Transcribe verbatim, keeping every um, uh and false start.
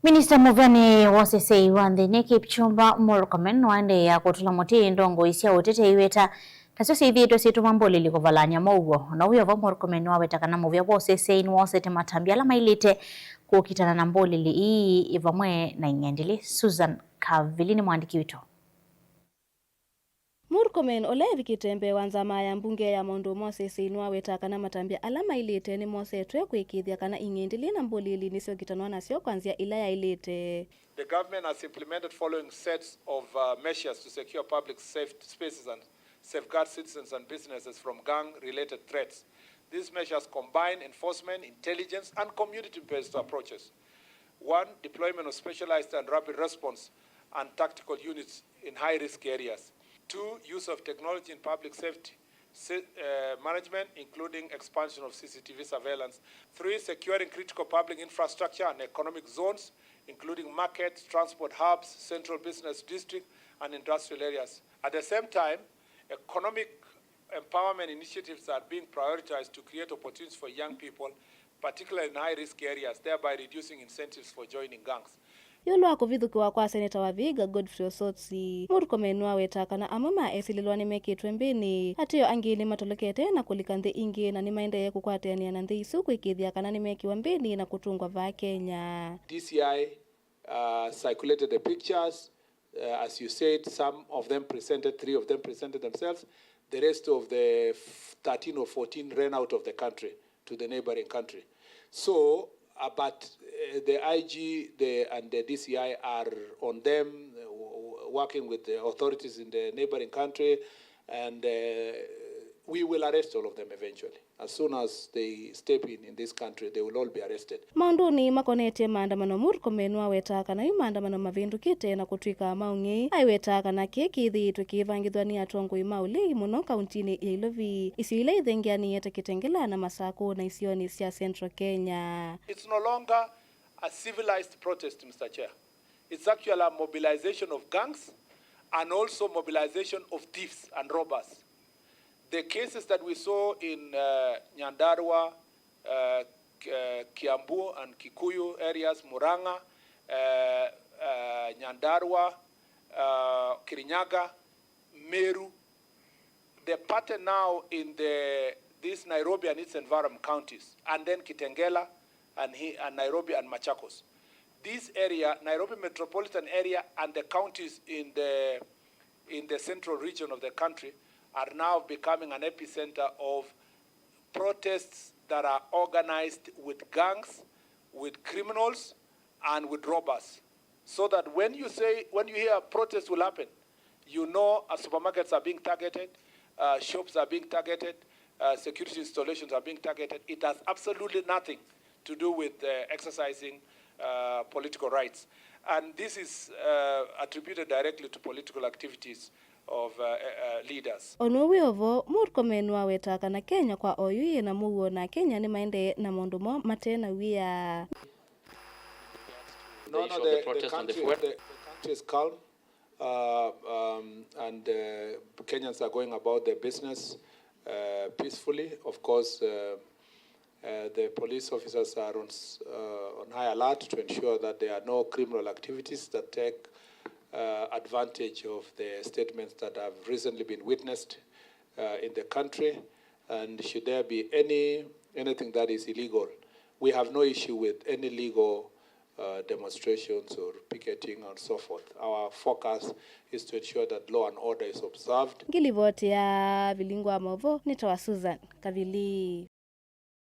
Minista mũvĩanĩ wa ũseseĩ wa nthĩnĩ Kipchumba Murkomen nĩwaendeea kũtũla mũtĩ ndongoi sya ũteti aiweta tasyo syĩthĩĩtwe syĩtũma mbũlĩli kũvalany'a mũuo. Ona wĩ o vo, Murkomen nĩwaweta kana mũvĩa wa ũseseĩ nĩwoosete matambya ala maĩlĩte kũkitana na mbũlĩli ii ĩ vamwe na ing'endilĩ. Susan Kavili nĩ mwandĩki witũ. Murkomen, ũla evikĩte mbee wa nzama ya mbunge ya maũndũ ma ũseseĩ, nĩwaweta kana matambya ala maĩlĩte nĩmosetwe kũĩkĩĩthya kana ing'endilĩ na mbũlĩli nĩsyokitanwa nasyo kwa nzĩa ĩla yaĩlĩte. The government has implemented following sets of, uh, measures to secure public safe spaces and safeguard citizens and businesses from gang-related threats. These measures combine enforcement, intelligence, and community-based approaches. One, deployment of specialized and rapid response and tactical units in high-risk areas. Two, use of technology in public safety si-, uh, management, including expansion of C C T V surveillance. Three, securing critical public infrastructure and economic zones, including markets, transport hubs, central business district, and industrial areas. At the same time, economic empowerment initiatives are being prioritized to create opportunities for young people, particularly in high-risk areas, thereby reducing incentives for joining gangs. Ĩũlũ wa kũvithũkĩwa kwa seneta wa Vihiga, Godfrey Osotsi, Murkomen nĩwawetaa kana amwe ma esilĩlwa nĩmekĩtwe mbĩnĩ, ateo angĩ nĩmatolokete na kũlika nthĩ ingĩ, na nĩmaendee kũkwatĩanĩa na nthĩ isu kũĩkĩĩthya kana nĩmekĩwa mbĩnĩ na kũtũngwa vaa Kenya. D C I, uh, circulated the pictures. Uh, as you said, some of them presented, three of them presented themselves. The rest of the f-, thirteen or fourteen ran out of the country to the neighboring country. So, uh, but, uh, the I G, the, and the D C I are on them, uh, w-, w-, working with the authorities in the neighboring country, and, uh, we will arrest all of them eventually. As soon as they step in, in this country, they will all be arrested. Maũndũnĩ makonetye maandamano, Murkomen nĩwawetaa kana yu maandamano mavĩndũkĩte na kũtw'ĩka ma ũng'ei. Aiwetaa kana kĩĩ kĩthĩĩtwe kĩivangĩthw'a nĩ atongoi ma ũlei mũno kauntinĩ ya Ilovi, isio ila ithengeanĩĩe ta Kitengela na Masakũ na isionĩ sya Central Kenya. It's no longer a civilized protest, Mister Chair. It's actually a mobilization of gangs and also mobilization of thieves and robbers. The cases that we saw in, uh, Nyandarua, uh, K-, uh, Kiambu and Kikuyu areas, Murang'a, uh, uh, Nyandarua, uh, Kirinyaga, Meru, the pattern now in the, this Nairobi and its environment counties, and then Kitengela and he-, and Nairobi and Machakos. This area, Nairobi metropolitan area and the counties in the, in the central region of the country are now becoming an epicenter of protests that are organized with gangs, with criminals, and with robbers. So that when you say, when you hear protests will happen, you know, uh, supermarkets are being targeted, uh, shops are being targeted, uh, security installations are being targeted. It has absolutely nothing to do with, uh, exercising, uh, political rights. And this is, uh, attributed directly to political activities of, uh, uh, leaders. O na wĩ o vo, Murkomen nĩwawetaa kana Kenya kwa oyu yĩ na mũuo, na Kenya nĩmaendee na maũndũ moo mate na wia. No, no, the, the country, the, the country is calm, uh, um, and, uh, Kenyans are going about their business, uh, peacefully. Of course, uh, uh, the police officers are on s-, uh, on high alert to ensure that there are no criminal activities that take, uh, advantage of the statements that have recently been witnessed, uh, in the country. And should there be any, anything that is illegal, we have no issue with any legal, uh, demonstrations or picketing and so forth. Our focus is to ensure that law and order is observed. Ngilivoti ya Vilingi wa Maũvoo nĩ ta wa Susan Kavili.